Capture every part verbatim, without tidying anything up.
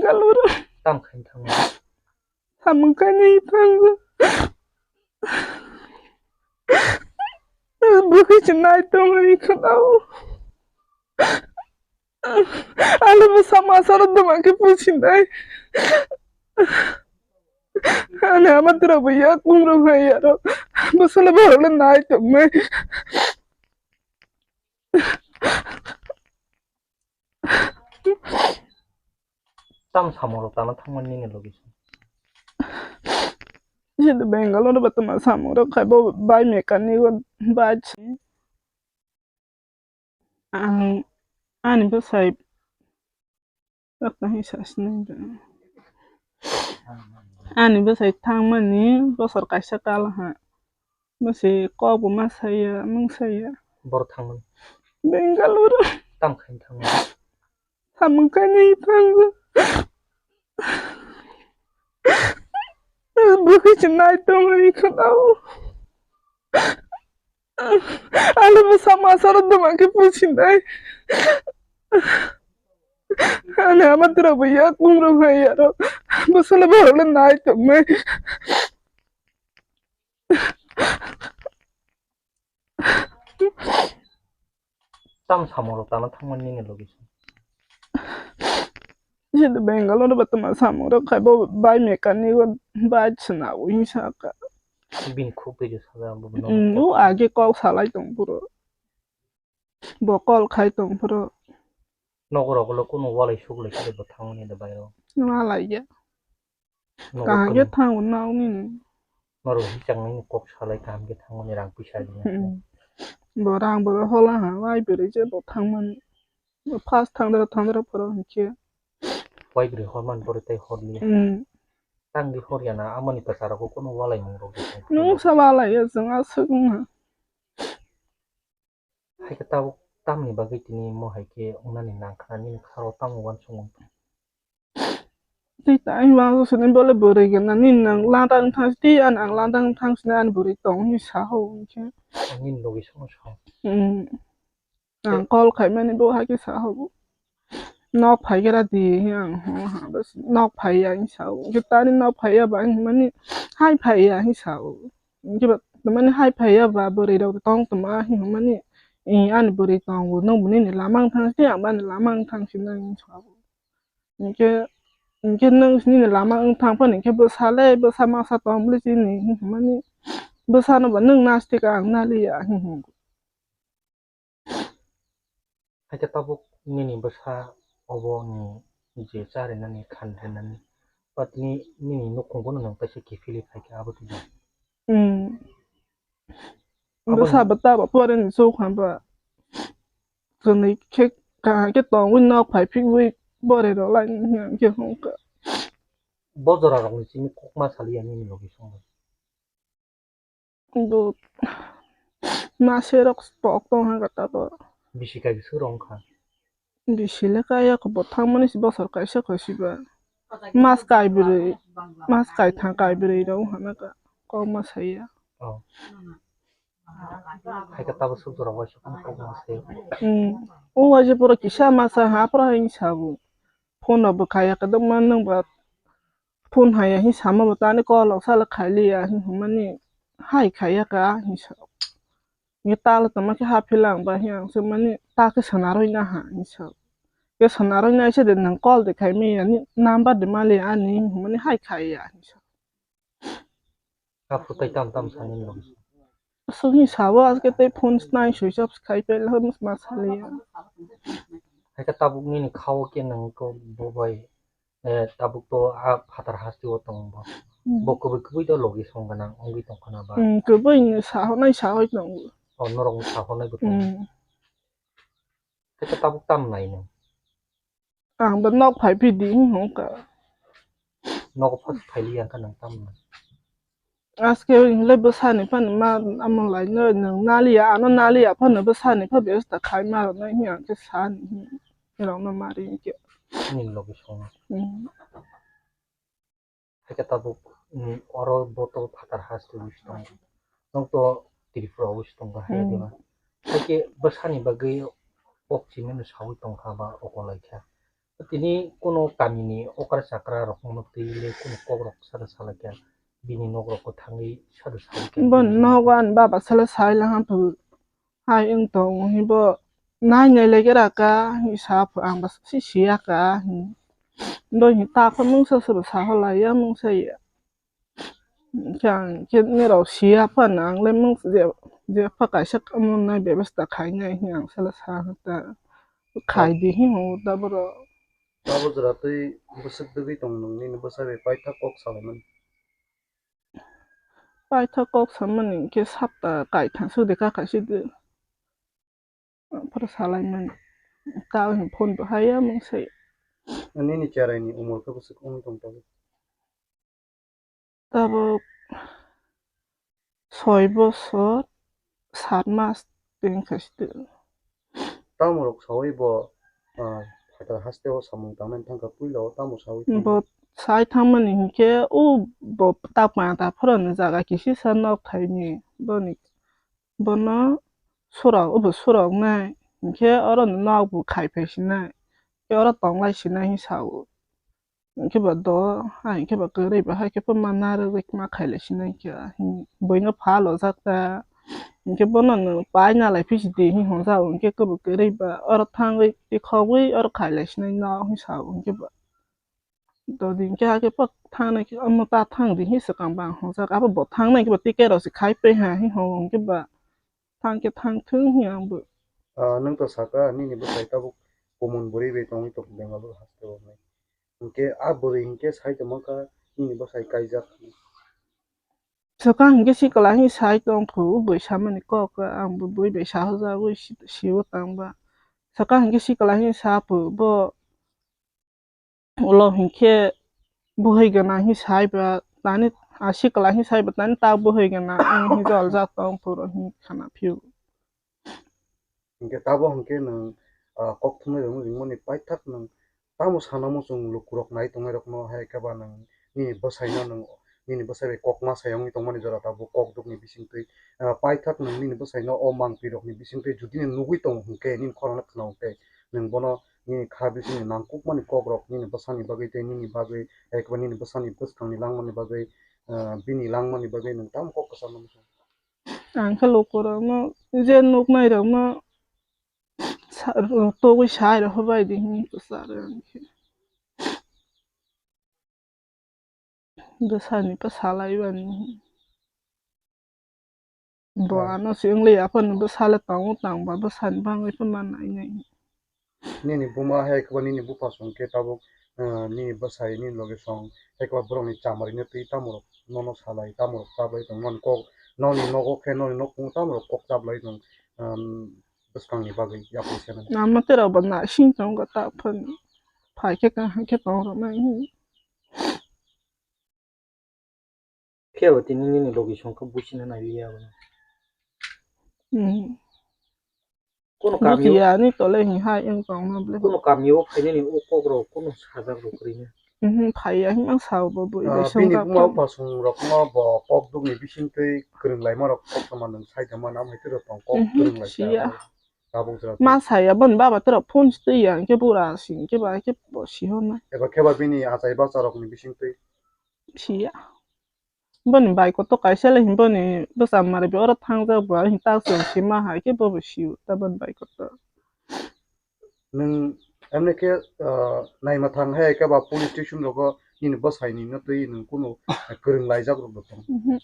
Kaloro. Tam khain thangma. Samung khainai thango. Bwkhe se nai tongwi khwnao. Ani bwsa masa rok duma khe pusinai. Ani ama tura bo yak kum rok hai aro. Bwsala borok le nai tongnai. Tam samung rok tana thangmani nini logi song. Sini Bangalore ba tama samung rok khai bo bai mechanic o bai. Ang ani bwsai ani bwsai thangmani bosor kaisa kal ha. Bwsai kok bo ma saya, mung saya. Bor thangmani. Bangalore. Tam khain thangmani. Samung khainai thango. Bwkhe se nai tongwi khwnao. Ani bwsa masa rok duma khe pusinai. Ani ama tura bo yak kum rok hai aro. Bwsala borok le nai tongnai. Tam samung rok tana thangmani nini logi song. Sini Bangalore ba tama samung rok khai bo bai mechanic o bai swnao hinwi saka. Bini khuk twi sajak bo. Mm, o age kok salai tong phuru. Bo call khai tong phuru. Nogo rok le kunu walai suk lai khe bo thangmani da bai rok. Walai ya. Nogo kaham khe kunu thango nao nini. Norok hichang nini kok salai kaham khe thangmani rang puisa rwna. Hmm. Bo rang bo hola ha, wai bwrwi je bo thangmani. Bo first thangdra thangdra phuru hinkhe. Wai bwrwi hormani borwi tei horliya. Hmm. Tangdi horya na amoni kwcharo kunu walai mung rok. Nung sa walai ya, chwng aswk wng ha. Hai khe tabuk tamni bagwi tini mo hai khe wngnani nang kha, nini kharo tamo uansukmung tong? Tei tai ma sini bole bwrwi gana nini nang lada wng thang si, tei ani ang lada wng thang sini ani bwrwi tong hinwi sa ho hwn khe. Nini logi sono sa. Hmm. Ang call khaimani bo hai khe sa ho. Nok phai khe ra di, ang ho ha, bas nok phai ya, hing sa o. Hwnkhe tani nok phai ya ba, hing mani hai phai ya, hing sa o. Hwnkhe ba, mani hai phai ya ba, bwrwi rok tong tongma, hing mani, i ani bwrwi tongo, nwng bo nini lama wng thang si, ang bo ani lama wng thang si, nang hing sa o. Hwnkhe, hwnkhe nwng nini lama wng thang phano, hwnkhe bwsa le, bwsa masa tong bwle chini, hing mani, bwsa no ba nwng nastik, ang naliya, hing hwngo. Hai khe tabuk nini bwsa obo ni je charinani khan rinani ba tini nini nukhung bono nwng kaisa kiphilwi phai khe abo twi. Hmm. Abo bwsa ni bwta bo pore ni chukha ba. Chwngni khe kaham khe tongwi nok phai phikwi bore rw lai hwnkhe hwnkha. Bo jora rokni simi kokma saliya nini logi songwi. Bo mase rok tok tong ha gata bo. Bisi kai bwswk rong kha. Bisi le kaya kho bo thang mani si bosor kaisa kho siba. Mas kai bwrwi, mas kai thang kai bwrwi rok hana ka kok ma saya. Oh. Hai ka tabuk suk jora waisa kok ma saya. Hmm. O waisa pura kisa masa ha pura hing sabu. Phone rok bo kaya ka dok man nang ba. Phone haya hi sama bo tani call rok sala khailiya hi hwnmani hai khaiya ka hi sa. Nge tala tongma khe haphilang ba hi ang se mani ta khe sana rwina ha hi sa. Khe sana rwina se de nang call de khai manya ni number de mali ani hi hwnmani hai khaiya hi sa. Aphuru tei tam tam sani nung. Aswk hi sao, aske tei phone nai switch off khai pela ma saliya. Hai khe tabuk nini khao khe nang kok bo bai, eh, tabuk to a phatar hasti o tong bo. Hmm. Bo kubui kubui to logi song gana ongwi tong khana ba. Hmm, kubui ni sao nai sao tong. O norok ni sao nai bo tong. Hmm. Hai khe tabuk tam nai nung. Ang bo nok phai phi di hwnka. Nok phai phailiya wngkha nang tamo? Aske hinle bwsani phano ma amo laino nang naliya, ano naliya phano bwsani pha besta khai ma rwna hi ang khe sani hi rokno mari hinkhe. Nini logi song. Hmm. Hai khe tabuk, mm, oro botol phatar hasteo wis tongo. Nwng to Tripura o wis tongo hai Hmm. diba. Hai khe bwsani bagwi kok chimano sawi tongkha ba okolaikha. Tini kuno kamini okra chakra rok no twi le kuno kok rok sada salai kha, bini nok rok thangwi sada salai kha. Bo nogo ani baba sala sai la ha phu. Hai wng tong hi bo nai nai lege ra ka hi sa phu ang ba si siya ka hi. Bo hi ta kho mungsa suru sa ho la ya mungsa ya. Khe ang khe nirok siya phano ang le mung je, je pha kaisa omo nai bebasta khainai hinwi ang sala sa ta khai di hi hwngo da borok. Abo jora twi bwswk dwgwi tong nung nini bwsa bai paithak kok salaimani. Paithak kok samani hinkhe sapta kaithang sudi kha khaisi di. Aphuru salaimani. Tao hin phone bo haya mung se. Nini cherai ni umor khe bwswk wngwi tong tabuk? Tabuk soi bosor sat mas twi wngkha se. Tamo rok sawi bo, ah, phatar haste o samung tangnani thangkha puila o tamo sawi tongkha? Bo sai thangmani hinkhe o bo tapma ta phurani jaga kisisa nok thaini boni. Bono surok, obo surok nai. Hinkhe oro no nok bo khai phai sinai. Khe oro tong lai sinai hin sao. Hinkhe ba do, hai hinkhe ba kwrwi ba hai khe pha ma narwgwi ma khai lai sinai khe. Buino pha lojak ta. Hinkhe bono no pai na lai phisi di hin hwnjak. Hinkhe khe bo kwrwi ba oro thangwi tikhogwi oro khai lai sinai nok hin sao hinkhe ba. Dodi hinkhe hakhe pok thangnai khe omo ta thang di hi swkang bang hwnjak. Abo bo thangnai khe bo ticket rok se khai pai ha hi hwngo hinkhe ba thang khe thang thung hi ang bo. Ah, nwng to saka nini bwsai tabuk kumun bwrwi bai tongwi tong Bengaluru haste o hinwi. Hinkhe a bwrwi hinkhe sai tongma kha nini bwsai kaijak. Swkang hinkhe sikla hi sai tong phu bwrwi samani kok ang bo bwrwi bai sahajagwi si-, siwo tang ba. Swkang hinkhe sikla hi sa phu bo. Ulo hinkhe bwhwi gana hi sai ba tani, a sikla hi sai ba tani ta bwhwi gana ang hi jol jak tong phuru hi khana phiu. Hinkhe tabo hinkhe nwng, ah, kok thumnai rok ringmani paithak nwng tamo sana muchung lukurok nai tongnai rokno hai khe ba nwng nini bwsaino nwng nini bwsai bai kok ma sai wngwi tongmani jora tabuk kok dukni bisingtwi, ah, paithak nwng nini bwsaino o mangpirokni bisingtwi judi nwng nugwi tongo hwnkhe nini khorangno khna hwnkhe nwng bono nini kha bisingni nangkukmani kokrok nini bwsani bagwi tei nini bagwi, ekbar nini bwsani bwskangni langmani bagwi, ah, bini langmani bagwi nwng tamo kok kwchangno muchung. Ang khe lukurokno je nuknairokno sa-, tugwi sai rwkha bai di hinwi kwcharo ang khe. Bwsani pa salai bani. Bo ah, ano se wng liya phano bwsale tongo tang ba bwsani bangwi phano ma nai nai. Nini buma hai khe ba nini bupha song khe tabuk, ah, nini bwsai nini loge song hai khe ba borokni chamarino twi tamo rok nono salai tamo rok chaplai tong mani kok noni nogo khe noni nokung tamo rok kok chaplai tong, ah, bwskangni bagwi yapri se nang. Ama tei rok bo naising tongo ta phano phai khe kaham khe tong rok nai. Khe bo tini nini logi song khe buchina nai liya bo. Hmm. Kono kami o buchiya ni tole hi hai wng tong ma ble. Kono kami o phainani o kok rok kono sajak rok kwrwi na. Mhm, phaiya himang sao bo bui ah, bai song bini kap buma kap. Bupha song rok no bo kok duk ni bising twi kwrwng lai ma rok kok tama nwng sai tama nam hai twi rok tong kok mhm, kwrwng lai siya. Tabuk jora ma twi. Saya bon baba twi rok phone twi ya hwnkhe bura si hwnkhe ba khe bo si hwn na. Eba khe ba bini achai bacha rok ni bising twi. Siya. Boni bai koto kaisa le hin boni bwsa mari bi oro thangjak bo hin tak se sima hai khe bo bo siu ta boni bai koto. Nwng emne khe, ah, naima thang hai khe ba police station rogo nini bwsai ni no twi nwng kunu kwrwng laijak rok bo tong. Mhm.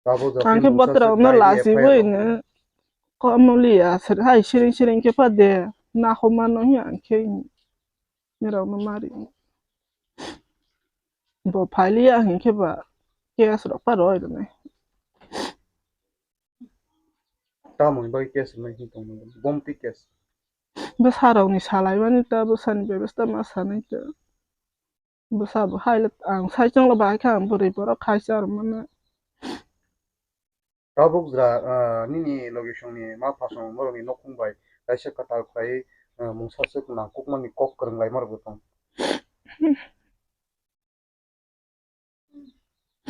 Tabuk jora ang khe mungsa botrok se no kai di lajibo F I R rok. Ino komo liya hai siring siring khe pha de na homa no hi ang khe. Nirok no mari. Bo phailiya hinkhe ba case rok pa roi rwnai. Tamoni bagwi case rwnai hin tongmani? Bomti case. Bwsa rokni salai mani ta bwsani bebesta ma sanai ta. Bwsa bo haile ang saichung lo bahai kha ang bwrwi borok khai cha rwmani. Tabuk jra, ah, nini logisongni ma phasong borokni nokhung bai kaisa kwtal khlaiwi, ah, mungsa swk nangkukmani kok kwrwng laima rwgwi tong.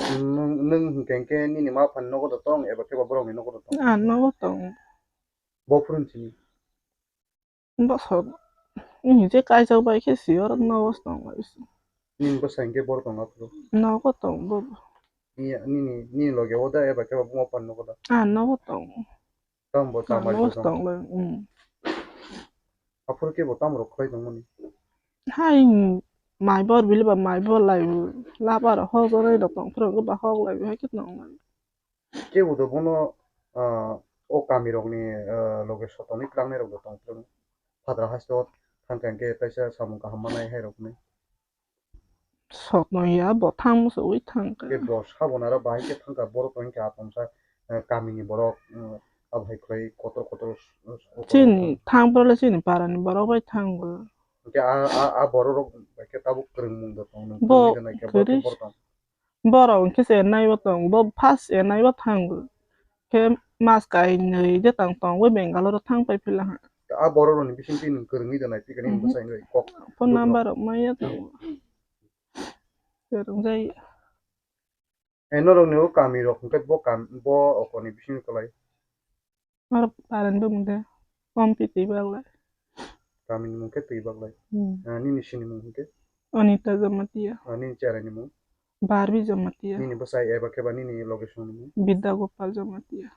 Nwng, nwng hinkhe hinkhe nini ma phani nogo da tong eba khe ba borokni nogo da tong? Ah, nogo tong. Bo phurun sini? Bosor Nini je kaijak bai khe si oro nogo tong lai se. Nini bwsa hinkhe boro tong aphuru? Nogo tong bo. Nini, nini, nini loge o da eba khe bo buma pan nogo da? Ah, nogo tong. Tamo bo Ah, tamo nogo tong. Tong lai, um. Aphuru khe bo tamo rok khlai tongmani? Hai, mai bor bili ba mai bor lai, laba rok hok jora rok tong phuru ba hok lai, hai khe tong lai. Kebo do bono, ah, o kami rokni, ah, loge sotoni tlangnai rok bo tong phuru. Phatra haste o thangkha hinkhe taisa samung kaham manai hai rokni. Sotno ya bo thang muchugwi thangkha. Khe bo sabonaro bahai khe thangkha, borok tong khe atomsa, eh, kamini borok, eh, abo hai khlai kotor kotor, eh, Chini thang phuru le chini parani borok bai thango. Hinkhe a, a, a borok rok bai khe tabuk kwrwng mung do tong, nwng Bo kwrwngwi rwnai khe kwrwi. Borok borok tong. Borok hinkhe se naibo tong, bo first se naibo thango. Khe mas kainwi je tang tong, bo Bangalore thang pai phila ha. A borok rokni bisingtwi nwng kwrwngwi rwnai, twi khe nini Hmm. Bwsai nwi kok Phone dukno. Number rok maya tongo. Kwrwngjai. Eh, norokni o kami rok hinkhe bo kam, bo okoni bising kwlai. Aro parent bo mungde Ompi twi baglai. Kamini mung khe twi baglai. Hmm. Ah, nini sini mung hinkhe? Anita Jamatia. Ah, nini cheraini mung? Barbie Jamatia. Nini bwsai eba khe ba nini location ni mung? Bidya Gopal Jamatia.